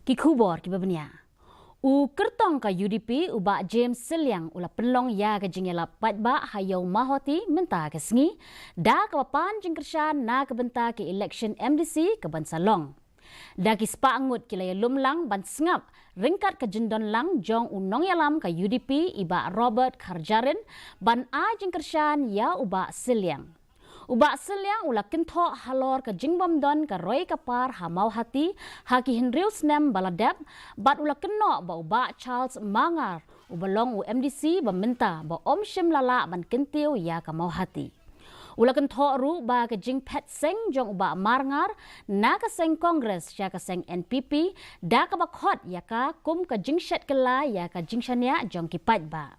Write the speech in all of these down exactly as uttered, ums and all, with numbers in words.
Ki khubor kiba bniah. U kyrtong ka U D P u Bah James Sylliang u la pynlong ïa ka jingïalap paidbah ha Ïew Mawhati mynta ka sngi da kaba pan jingkyrshan na ka bynta ka election M D C ka ban sa long. Da ki spah ngut ki la ïalum lang ban sngap ryngkat ka jingdon lang jong u nongïalam ka U D P i Bah Robert Kharjarin ban ai jingkyrshan ïa u Bah Sylliang. U Bah Sylliang u la kynthoh halor ka jingbym don ka roi ka par ha Mawhati ha ki hynriew snem ba la dep, bad u la kynnoh ba u Bah Charles Marngar uba long u M D C ba mynta ba ym shym la lah ban kyntiew ïa ka Mawhati. U la kynthoh ruh ba ka jingphet seng jong u Bah Marngar na ka seng Congress sha ka seng N P P da kaba khot ïa ka kum ka jingshet kylla ïa ka jingshaniah jong ki paidbah.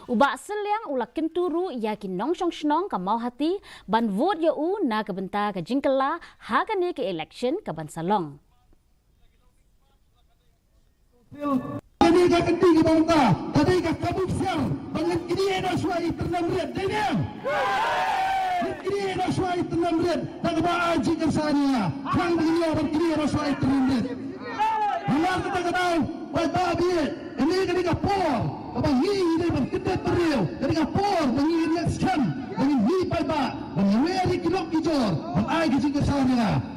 U Bah Sylliang u la kyntu ruh ïa ki nongshong shnong ka Mawhati ban vote ïa u na ka bynta ka jingkylla ha kane ka election ka ban sa long. Kane ka kynti ka bynta ka dei ka kabu ksiar ba ngan kñi ïa na shuwa i tyrnem rit, dei ne? Ngan kñi ïa na shuwa i tyrnem rit da kaba ai jingkyrshan ïa nga. Khnang ba ngi ïoh ban kñi ïa na shuwa i tyrnem rit. Namar kata ka daw, paidbah ba ïeit, kane ka dei ka por kaba ngi ngi dei ban kyndit briew, ka dei ka por ba ngi ngi skhem ba ngi ngi paidbah ban ïawer ïa ki lok ki jor ban ai ka jingkyrshan ïa nga.